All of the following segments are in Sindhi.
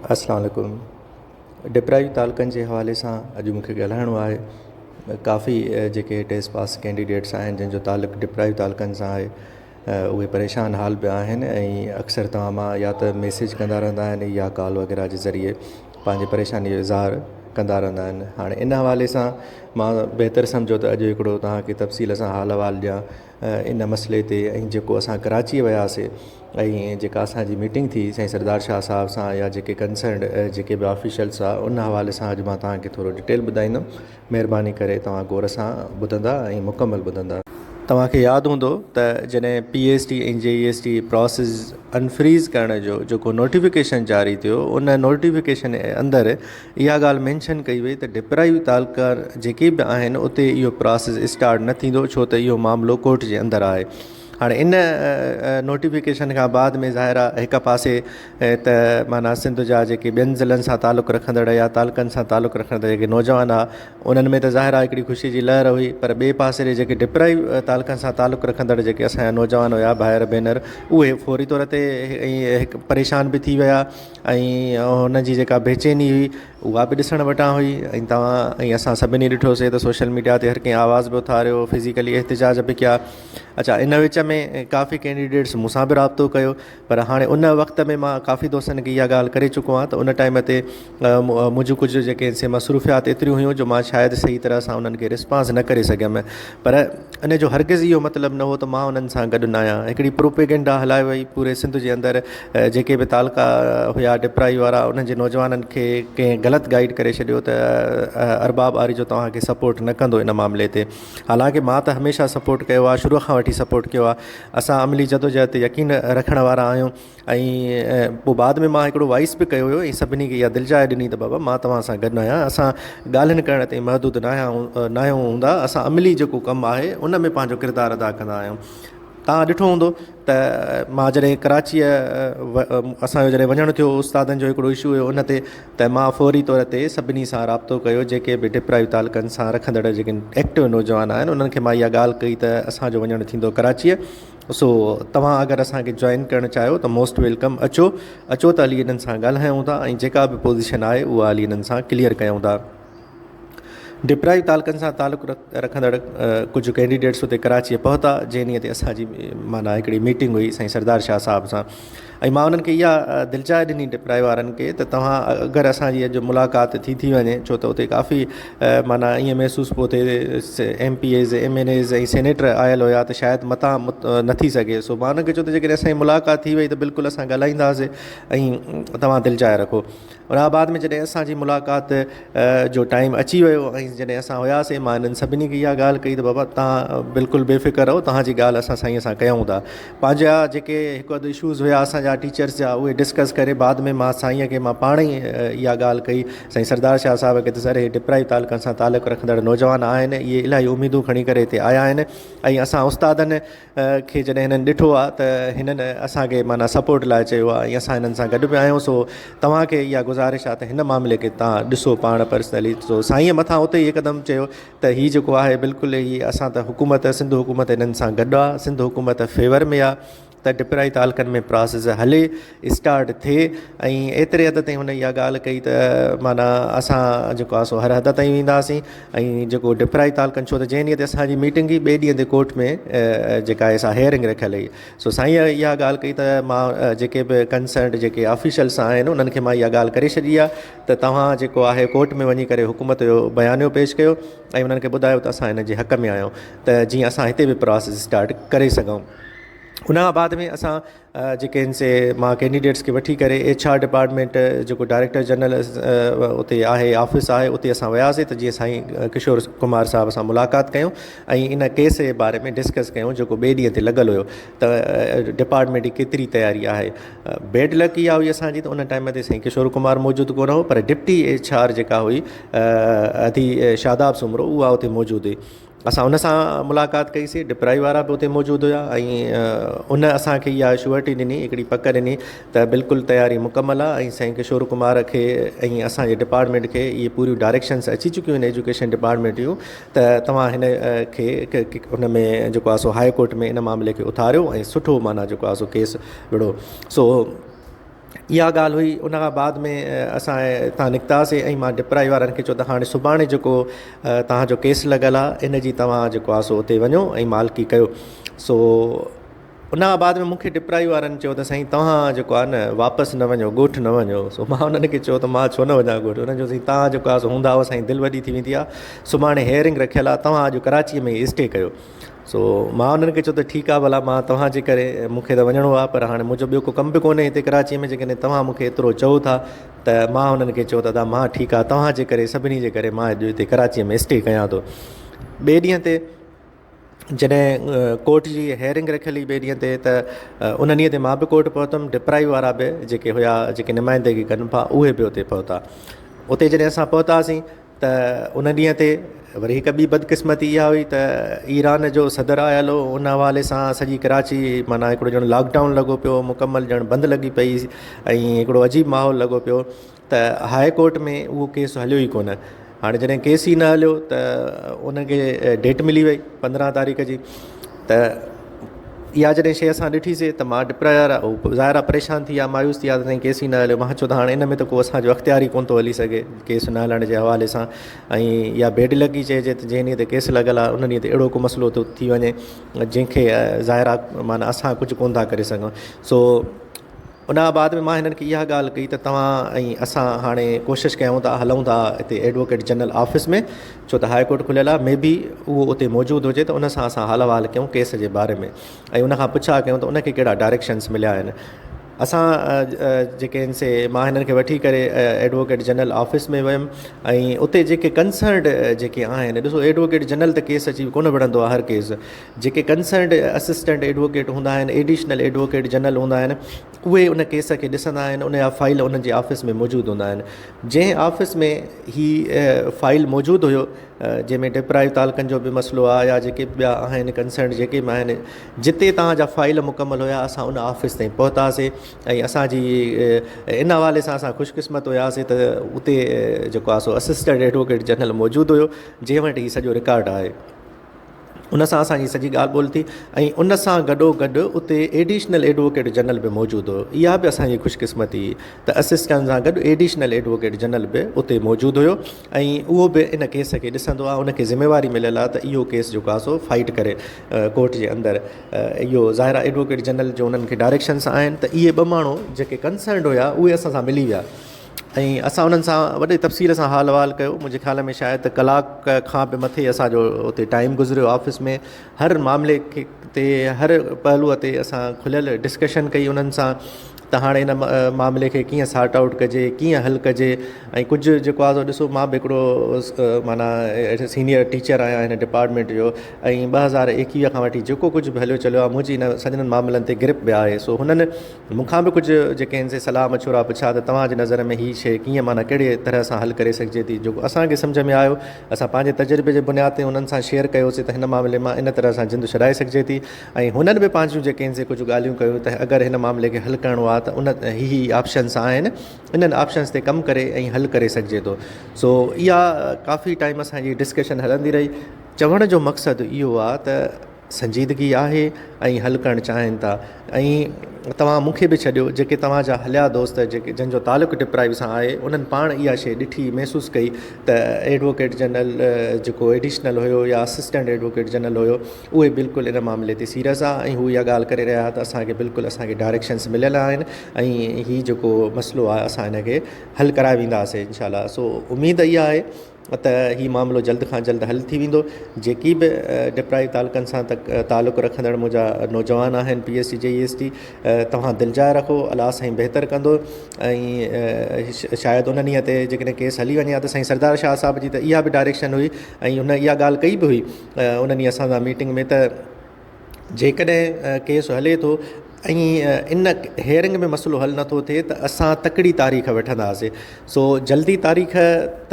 اسلام عليڪم ڊپرائيو تعلقن جي حوالي سان اڄ مون کي ڳالهائڻو آهي ڪافي جيڪي ٽيسٽ پاس ڪينڊيڊيٽس آهن جن جو تعلق ڊپرائيو تعلقن سان آهي اهي پريشان حال به آهن ۽ اڪثر توهان مان يا ته ميسيج ڪندا رهندا آهن يا ڪال وغيره جي ذريعي پنهنجي پريشاني جو اظهار ڪندا رهندا آهن هاڻي ان حوالي سان مان بهتر سمجهو ته اڄ هڪڙو توهان کي تفصيل سان حال احوال ڏيان ان مسئلي تي ۽ جيڪو اسان ڪراچيء وياسي ۽ جيڪا اسان جي ميٽنگ ٿي سائين سردار شاهه صاحب سان يا جيڪي ڪنسرنڊ جيڪي به آفيشلس هئا ان حوالي سان اڄ مان توهان کي ٿورو ڊيٽيل ٻڌائيندم مهرباني ڪري توهان غور سان ٻڌندا ۽ مڪمل ٻڌندا. توهان کي ياد هوندو ته جڏهن P S T ۽ J S T process unfreeze ڪرڻ جو جيڪو نوٽيفڪيشن جاري ٿيو ان نوٽيفڪيشن اندر اها ڳالهه مينشن ڪئي وئي ته ڊپرائيو تعلقا جيڪي به آهن اتي اهو پراسيس اسٽارٽ نه ٿيندو ڇو ته اهو معاملو ڪورٽ جي اندر آهي. هاڻي ان نوٽيفڪيشن کان بعد ۾ ظاهر آهي هڪ پاسي ته معنيٰ سنڌ جا جيڪي ٻين ضلعن سان تعلق رکندڙ يا تعلقن سان تعلق رکندڙ جيڪي نوجوان هئا انهن ۾ ته ظاهر آهي هڪڙي خوشي جي لهر هئي پر ٻئي پاسي ڏي جيڪي ڊپرائي تعلقن سان تعلق رکندڙ جيڪي اسان جا نوجوان هيا ڀائر ڀينر اهي فوري طور تي هڪ پريشان به ٿي ويا ۽ هن جي جيڪا بيچيني هئي اها به ڏسڻ وٽان هئي ۽ توهان ۽ اسان سڀني ڏٺوسي ته سوشل ميڊيا تي هر ڪنهن آواز به اٿاريو فزيڪلي احتجاج به ڪيا اڇا ان وچ ۾ ڪافي ڪينڊيڊيٽس مون سان به رابطو ڪيو پر هاڻي ان وقت ۾ مان ڪافي دوستن کي اها ڳالهه ڪري چڪو آهيان ته ان ٽائيم تي منهنجون ڪجهه جيڪي سي مصروفيات ايتريون هيون جو مان شايد صحيح طرح سان انهن کي رسپانس نه ڪري سگهيم پر ان جو هرگز اهو مطلب نه هو ته مان انهن سان گڏ نه آهيان. هڪڙي پروپيگنڊا هلائي وئي پوري سنڌ جي اندر جيڪي به تعلقا هيا ڊپرائي وارا انهن جي نوجوانن کي ڪنهن غلط گائيڊ ڪري ڇڏيو ته ارباب آريجو توهان کي سپورٽ نه ڪندو ان معاملي تي. حالانڪه مان ته هميشه سپورٽ ڪيو آهي شروع کان وٺي سپورٽ ڪيو آهي. اسان عملي جدوجهد تي يقين رکڻ وارا آهيون. ۽ پوء بعد ۾ مان هڪڙو وائس به ڪيو هيو ۽ سڀني کي اها دلجاء ڏني ته بابا مان توهان سان گڏ آهيان اسان ڳالهين ڪرڻ تائين محدود ناهيان ناهيون هوندا اسان عملي جيڪو ڪم آهي ان ۾ پنهنجو ڪردار ادا ڪندا آهيون توهان ڏٺو هوندو ته مان جڏهن ڪراچيء اسانجو جڏهن وڃڻ ٿيو استادن جو هڪڙو اشو هيو ان تي ته مان فوري طور تي سڀني سان رابطو ڪيو جيڪي به ڊپرائيو تعلقن سان رکندڙ جيڪي ايڪٽو نوجوان آهن انهن کي مان اها ڳالهه ڪئي ته اسانجو وڃڻ ٿيندو ڪراچيء سو توهان اگر اسان کي جوائن ڪرڻ چاهيو ته موسٽ welcome اچو اچو ته هلي انهن سان ڳالهايون ٿا ۽ جيڪا به پوزيشن آهي اها هلي انهن سان ڪليئر ڪيون ٿا. ڊپرائيو تعلقن سان تعلق رکندڙ ڪجهه ڪينڊيڊيٽس اتي ڪراچيء پهتا جنهن ڏينهن تي اسان جي معنيٰ هڪڙي ميٽنگ هئي سائين سردار شاهه صاحب سان ۽ مان انهن کي اها دلجاء ڏني ڊپرائي وارن کي ته توهان اگر اسان جي اڄ ملاقات ٿي ٿي وڃي ڇو ته اتي ڪافي معنيٰ ائين محسوس پيو ٿئي M P As M N As ۽ senator آيل هيا ته شايد متان نه ٿي سگهي سو مان انهن کي چيو ته جيڪڏهن اسان جي ملاقات ٿي وئي ته بلڪل اسان ڳالهائينداسين ۽ توهان دلجاء رکو ان کان بعد ۾ جڏهن اسان جي ملاقات جو ٽائيم اچي ويو ۽ جڏهن اسان هياسين مان انهن سڀني کي اها ڳالهه ڪئي ته بابا توهان بلڪل بي فڪر رهو توهان جي ڳالهه اسان سائين سان ڪيون ٿا پنهنجا جيڪي هڪ اڌ اشوز هيا اسان جا ٽيچرس جا اهي ڊسڪس ڪري بعد ۾ مان سائين کي مان پاڻ ئي اها ڳالهه ڪئي سائين سردار شاهه صاحب کي ته سر هي ڊپرائيو تعلقن سان تعلق رکندڙ نوجوان آهن اهي الاهي اميدون کڻي ڪري هتي آيا آهن ۽ اسان استادن کي جڏهن هنن ڏٺو آهي ته هنن اسان کي معنيٰ سپورٽ لاء چيو آهي ۽ اسان هنن سان گڏ به آهيون سو توهان کي اها گذارش آهي ته هن معاملي کي توهان ڏسو پاڻ پرسنلي سو سائينء مٿان اتي ئي هڪدم چيو ته هي جيڪو آهي بلڪل هي اسان ته حڪومت سنڌ حڪومت هنن سان گڏ آهي سنڌ حڪومت فيور ۾ آهي ته ڊپرائي تعلقن ۾ پراسيس هلي اسٽارٽ ٿئي ۽ ايتري حد تائين هن اها ڳالهه ڪئي ته معنيٰ اسان جيڪو آهي سو هر حد تائين وينداسين ۽ جيڪو ڊپرائي تعلقن ڇو ته جنهن ڏينهن تي اسان جي ميٽنگ هئي ٻئي ڏينهن تي ڪورٽ ۾ جيڪا آهي سا هيئرنگ رکيل هئي سو سائين اها ڳالهه ڪئي ته مان جيڪي به ڪنسرنڊ جيڪي آفيشلس آهن انهن کي مان اها ڳالهه ڪري ڇڏي آهي ته توهان جيڪو آهي ڪورٽ ۾ وڃي ڪري حڪومت جو بيانيو پيش ڪيو ۽ انهن کي ٻڌايو ته اسان هن جي حق ۾ آهيون ته جيئن اسان هتي به پراسيس اسٽارٽ ڪري سگهون ان کان بعد ۾ اسان جيڪي آهن سي مان ڪينڊيڊيٽس کي وٺي ڪري ايڇ آر ڊپارٽمينٽ جيڪو ڊائريڪٽر جنرل اتي آهي آفيس آهي اتي اسان وياسي ته جيئن سائين ڪشور ڪمار صاحب سان ملاقات ڪيون ۽ ان ڪيس جي باري ۾ ڊسڪس ڪيون جيڪو ٻئي ڏينهن تي لڳل هيو ته ڊپارٽمينٽ جي ڪيتري تياري آهي بيڊ لڪ اها هئي اسان جي ته ان ٽائيم تي سائين ڪشور ڪمار موجود ڪونه هو پر ڊپٽي ايڇ آر جيڪا هئي ادي شاداب سومرو اها اتي موجود هئي اسان ان سان ملاقات ڪئي سي ڊپرائي وارا به اتي موجود هيا ۽ ان اسان کي اها شورٽي ڏني هڪڙي پڪ ڏني ته بلڪل تياري مڪمل آهي ۽ سائين ڪشور ڪمار کي ۽ اسان جي ڊپارٽمينٽ کي اهي پوريون ڊائريڪشنس اچي چڪيون آهن ايجوڪيشن ڊپارٽمينٽ جون ته توهان هن کي ان ۾ جيڪو آهي سو هاء ڪورٽ ۾ ان معاملي کي اٿاريو ۽ سٺو معنيٰ جيڪو آهي سو ڪيس وڙهو سو اها ڳالهه هئي ان کان بعد ۾ اسان هتان نڪتاسين ۽ مان ڊپرائي وارن کي چيو ته هاڻي سڀاڻي جيڪو توهان جو ڪيس لڳل آهي ان جي توهان جيڪو آهي سو اتي وڃو ۽ مالڪي ڪيو سو ان کان بعد ۾ مون کي ڊپرائي وارن چيو ته سائين توهان جيڪو آهي نه واپس نه وڃو ڳوٺ نه وڃو سو مان انهن کي چيو ته مان ڇو نه وڃان ڳوٺ انهن چيو سائين توهان جيڪو آهي سو هوندا هئا سائين دل وڏي ٿي ويندي آهي سڀاڻي هيئرنگ رکيل آهي توهان اڄ ڪراچيء ۾ اسٽي ڪيو سو مان انهن کي چيو ته ٺيڪ آهي ڀلا مان توهان جي ڪري مون کي ته وڃڻو آهي پر هاڻي منهنجو ٻيو ڪو ڪم به ڪونهي هتي ڪراچيء ۾ جيڪڏهن توهان مون کي ايترو چئو ٿا ته مان انهن کي چيو ته ادا مان ٺيڪ آهي توهان جي ڪري سڀني جي ڪري مان اڄ هتي ڪراچيء ۾ اسٽي ڪيان ٿو ٻئي ڏينهن تي جڏهن ڪورٽ جي هيئرنگ رکيل هئي ٻئي ڏينهن تي ته ان ڏينهن تي مان به ڪورٽ پهتم ڊپرائي وارا به جيڪي هيا جيڪي نمائندگي ڪن پيا اهي به اتي پهتا اتي جڏهن اسان پهتاسين ته ان ڏينهن تي وري هڪ ٻي بدقسمتي اها هئي ته ايران جو صدر آيل هو ان حوالي سان سڄي ڪراچي معنيٰ هڪڙو ڄڻ لاڪ ڊائون لڳو پيو مڪمل ڄڻ بند لڳي پئي ۽ هڪڙو عجيب ماحول لڳو پيو ته هاء ڪورٽ ۾ اهو ڪيس هليو ئي ڪونه هاڻي جڏهن ڪيس ئي نه هليو ته ان کي ڊيٽ ملي وئي 15 تاريخ جي ته اها جڏهن شيء اسان ڏٺيسي ته مان ڊپرايا ظاهر آهي پريشان ٿي ويا مايوس ٿي ويا ته سائين ڪيس ئي نه هليو مان چيو ته هاڻي ان ۾ ته ڪو اسان جو اختيار ئي ڪونه ٿو هلي سگهي ڪيس نه هلڻ جي حوالي سان ۽ اها بيڊ لڪ ئي چئجي ته جنهن ڏينهن تي ڪيس لڳل آهي ان ڏينهن تي اهڙو ڪو مسئلو ٿو ٿي وڃي جنهن کي ظاهر آهي معنيٰ اسان ڪجهه ڪونه ٿا ڪري سگهون سو ان کان بعد ۾ مان هنن کي اها ڳالهه ڪئي ته توهان ۽ اسان هاڻي ڪوشش ڪيون ٿا هلون ٿا هتي ايڊووڪيٽ جنرل آفيس ۾ ڇو ته هاء ڪورٽ کليل آهي مي بي اهو اتي موجود هجي ته ان سان اسان حال احوال ڪيون ڪيس جي باري ۾ ۽ ان کان پڇا ڪيون ته ان کي ڪهڙا ڊائريڪشنس مليا آهن اسان جيڪي آهن سي مان هنن کي وٺي ڪري ايڊووڪيٽ جنرل آفيس ۾ ويم ۽ اتي جيڪي ڪنسرنڊ جيڪي آهن ڏسو ايڊووڪيٽ جنرل ته ڪيس اچي ڪونه وڙهندو آهي هر ڪيس جيڪي ڪنسرنڊ اسسٽنٽ ايڊووڪيٽ هوندا آهن ايڊيشنل ايڊووڪيٽ جنرل هوندا آهن اهي ان ڪيس کي ڏسندا آهن ان جا فائل انهن جي آفيس ۾ موجود هوندا آهن جنهن آفيس ۾ هي فائل موجود هيو جنهن ۾ ڊپرائيو تعلقن جو به مسئلو آهي يا جيڪي به ٻيا آهن ڪنسرنڊ جيڪي به آهن جتي توهان جا فائل مڪمل هيا اسان ان آفيس تائين پهتاسين ۽ اسانجي ان حوالي سان اسان خوش قسمت هياسين ته اتي جيڪو آهي سو اسسٽنٽ ايڊووڪيٽ جنرل موجود هيو جنهن وٽ هي سڄو رڪارڊ آهي ان سان اسان جي سڄي ڳالهه ٻولهه ٿي ۽ ان سان گڏو گڏ اتي ايڊيشنل ايڊووڪيٽ جنرل به موجود هو اها به اسان جي خوش قسمتي هئي ته اسسٽنٽ سان گڏ ايڊيشنل ايڊووڪيٽ جنرل به اتي موجود هيو ۽ اهو به ان ڪيس کي ڏسندو آهي ان کي ذميواري مليل آهي ته اهو ڪيس جيڪو آهي سو فائٽ ڪري ڪورٽ جي اندر اهو ظاهر آهي ايڊووڪيٽ جنرل جو انهن کي ڊائريڪشنس آهن ته اهي ٻه ماڻهو جيڪي ڪنسرنڊ هيا اهي اسان سان ملي ويا ۽ اسان انهن سان وڏي تفصيل سان حال احوال ڪيو منهنجي خيال ۾ شايد ڪلاڪ کان به مٿي اسان جو اتي ٽائيم گذريو آفيس ۾ هر معاملي کي تي هر پهلوء تي اسان کليل ڊسڪشن ڪئي انهن سان ته هاڻي ان معاملي کي ڪيئن سارٽ آئوٽ ڪجي ڪيئن حل ڪجي ۽ ڪجهه جيڪو آهي سو ڏسو مان به هڪڙو معنيٰ سينيئر ٽيچر آهيان هن ڊپارٽمينٽ جو ۽ 2021 کان وٺي جيڪو ڪجهه به هليو چليو آهي منهنجي ان سڄن معاملن تي گرپ به آهي سو هنن مون کان به ڪجهه جيڪي آهن سي صلاح مشورا پڇيا ته توهان جي نظر ۾ هي شيء ڪيئن معنيٰ ڪهڙي طرح سان حل ڪري سگهجي ٿي جيڪو اسان کي سمجهه ۾ آيو اسان پنهنجي تجربي جي بنياد تي انهن سان شيئر ڪيوسي ته هن معاملي مان ان طرح سان جند ڇڏائي سگهجي ٿي ۽ هنن به پنهنجون جيڪي آهن سي ڪجهه ڳالهيون ڪيون ته اگر هن معاملي کي حل ڪرڻو آهي ته ان هي هي آپشنس آهن انهن آپشنس تي ڪم ڪري ۽ حل ڪري سگهجي ٿو سو اها ڪافي ٽائيم اسان جي ڊسڪشن هلندي رهي چوڻ جو مقصد اهو آهي ته سنجيدگي آهي ۽ حل ڪرڻ چاهين ٿا ۽ توهان مون کي به ڇڏيو جيڪي توهان جا هليا دوست جيڪي جن جو تعلق ڊپرائيو سان آهي انهن پاڻ اها شيء ڏٺي محسوس ڪئي ته ايڊووڪيٽ جنرل جيڪو ايڊيشنل هيو يا اسسٽنٽ ايڊووڪيٽ جنرل هيو اهي بلڪل ان معاملي تي سيريس آ ۽ هو اها ڳالهه ڪري رهيا ته اسان کي بلڪل اسان کي ڊائريڪشنس مليل آهن ۽ هي جيڪو مسئلو آهي اسان ان کي حل ڪرائي وينداسين انشاء الله سو اميد اها آهي ته هي معاملو جلد کان جلد حل ٿي ويندو. جيڪي به ڊپرائي تعلقن سان تعلق رکندڙ منهنجا نوجوان آهن P S T J S T توهان دلجاء رکو الله سائين بهتر ڪندو ۽ شايد ان ڏينهن تي جيڪڏهن ڪيس هلي وڃي ها ته سائين سردار شاهه صاحب جي ته اها به ڊائريڪشن هئي ۽ هن اها ڳالهه ڪئي به هئي ان ڏينهن اسان سان ميٽنگ ۾ ته جيڪڏهن ڪيس هلي ٿو ۽ ان هيئرنگ ۾ مسئلو حل نٿو ٿئي ته اسان تڪڙي تاريخ وٺنداسين سو جلدي تاريخ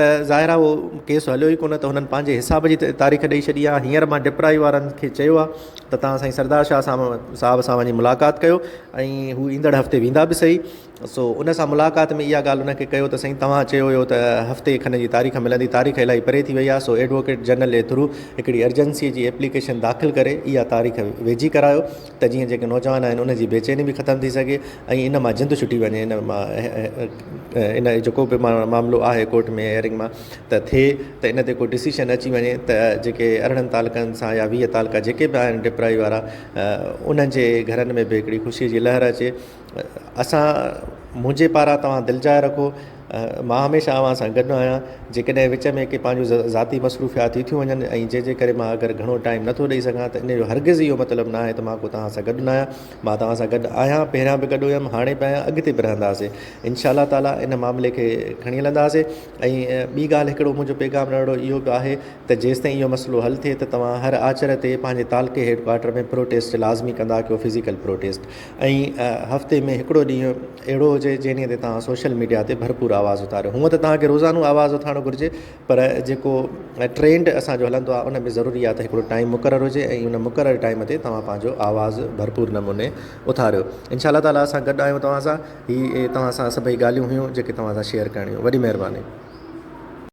ته ظاهر آهي اهو ڪيس هليو ئي ڪونه ته هنن پنهنجي حساب جي تاريخ ڏئي ڇڏي آهي هينئر مان ڊپرائي وارن کي چيو آهي ته توهان سائين سردار شاهه صاحب سان وڃي ملاقات ڪيو ۽ هو ايندڙ هفتي ويندا به سهي. سو ان سان ملاقات ۾ اها ڳالهه ان کي ڪيو ته سائين توهان چيو هيو ته هفتي کن جي تاريخ ملندي تاريخ الاهي پري ٿي وئي آهي سو ايڊووڪيٽ جنرل جي ٿرو هڪڙي ارجنسي جي ايپليڪيشن داخل ڪري اها تاريخ ويجهي ڪرايو ته جيئن جيڪي نوجوان آهن ان جي بيچيني به ختم ٿي سگهي ۽ ان مان جند ڇٽي وڃي ان مان ان جيڪو به معاملو آهي ڪورٽ ۾ هيئرنگ مان ته ٿئي ته ان تي ڪو ڊسيشن اچي وڃي ته جيڪي 18 تعلقن سان يا 20 تعلقا جيڪي به آهن ڊپرائي وارا انهن جي گهرن ۾ به هڪڙي خوشي جي لهر اچي. اسان منهنجي پاران توهان دلجاء رکو مان هميشه اوهان سان گڏ آهيان جيڪڏهن وچ ۾ ڪي پنهنجون ذاتي مصروفيات ٿي ٿيون وڃن ۽ جنهن جي ڪري مان اگر گهڻو ٽائيم نٿو ڏئي سگهان ته ان جو هرگز اهو مطلب نه آهي ته مان ڪو توهان سان گڏ نه آهيان مان توهان سان گڏ آهيان پهريان به گڏ هيم هاڻي به آهيان اڳتي به رهنداسين انشاء الله تعاليٰ ان معاملي کي کڻي هلنداسين ۽ ٻي ڳالهه هڪڙو منهنجو پيغام ننڍڙو اهو به آهي ته جيستائين اهو مسئلو حل ٿئي ته توهان هر آچر تي پنهنجي تعلقي هيڊ ڪوارٽر ۾ پروٽيسٽ لازمي ڪندا ڪيو فزيڪل پروٽيسٽ ۽ هفتي ۾ هڪڙو ڏينهن اهڙو هجي جنهن ڏينهن تي توهان سوشل ميڊيا تي ڀرپور آواز اٿاريو هونء ته توهان کي روزانو آواز اٿارڻو گهرجي پر جيڪو ٽرينڊ اسان جو هلندو آهي ان ۾ ضروري آهي ته هڪڙو ٽائيم مقرر هجي ۽ ان مقرر ٽائيم تي توهان پنهنجو آواز ڀرپور نموني اٿاريو انشاء الله تعالٰي اسان گڏ آهيون توهان سان هي توهان سان سڀئي ڳالهيون هيون جيڪي توهان سان شيئر ڪرڻيون وڏي مهرباني.